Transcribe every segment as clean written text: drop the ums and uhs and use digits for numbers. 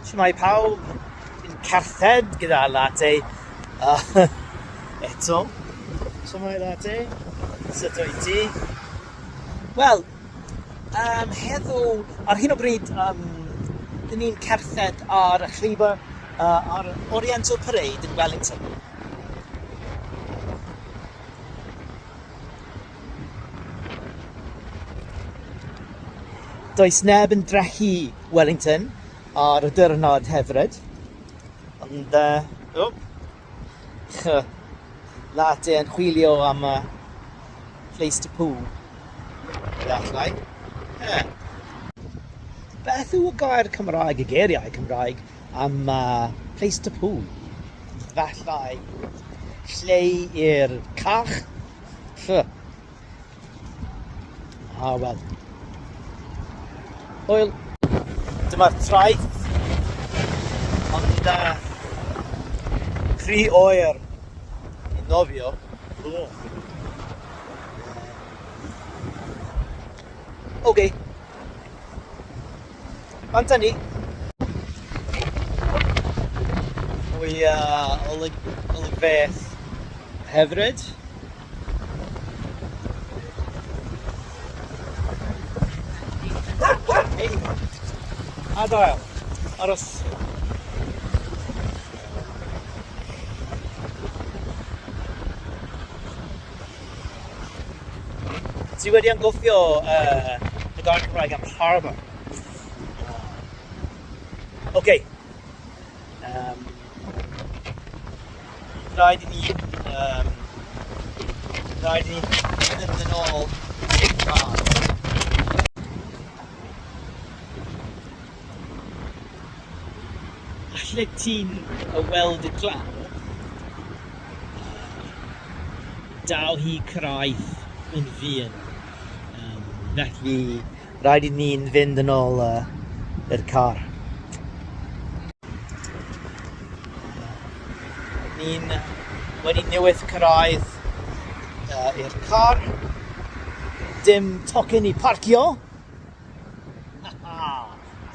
Shwmae pawb, yn cerdded gyda latte eto. Shwmae latte, sut wyt ti? Wel, um, heddiw, ar hyn o bryd, um, dyn ni'n cerdded ar y llwybr ar Oriental Parade yn Wellington. Does neb yn drechu Wellington ar y diwrnod hefyd. Ond, oh, latte yn chwilio am y place to poo. Efallai. Yeah. Beth yw y gair Cymraeg, y geiriau Cymraeg am place to poo? Efallai lle i'r cach? Ffy. Ah, wel. Hwyl. Dyma'r traeth. Ond rhy oer i nofio. Oh. Oce. Bant â ni. Mwy olyg, olygfeydd hyfryd. Hei, adael, aros. Ti wedi angofio y gair Cymraeg am harbour. Oce. Um, rhaid i ni... Um, rhaid i ni fynd yn ôl i'r car. Allet ti'n weld y glaw? Daw hi craith yn fuan. Um, felly, rhaid i ni'n fynd yn ôl i'r car. Ni'n wedi newydd cyrraedd i'r car. Dim tocyn i parcio.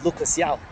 Lwcus iawn.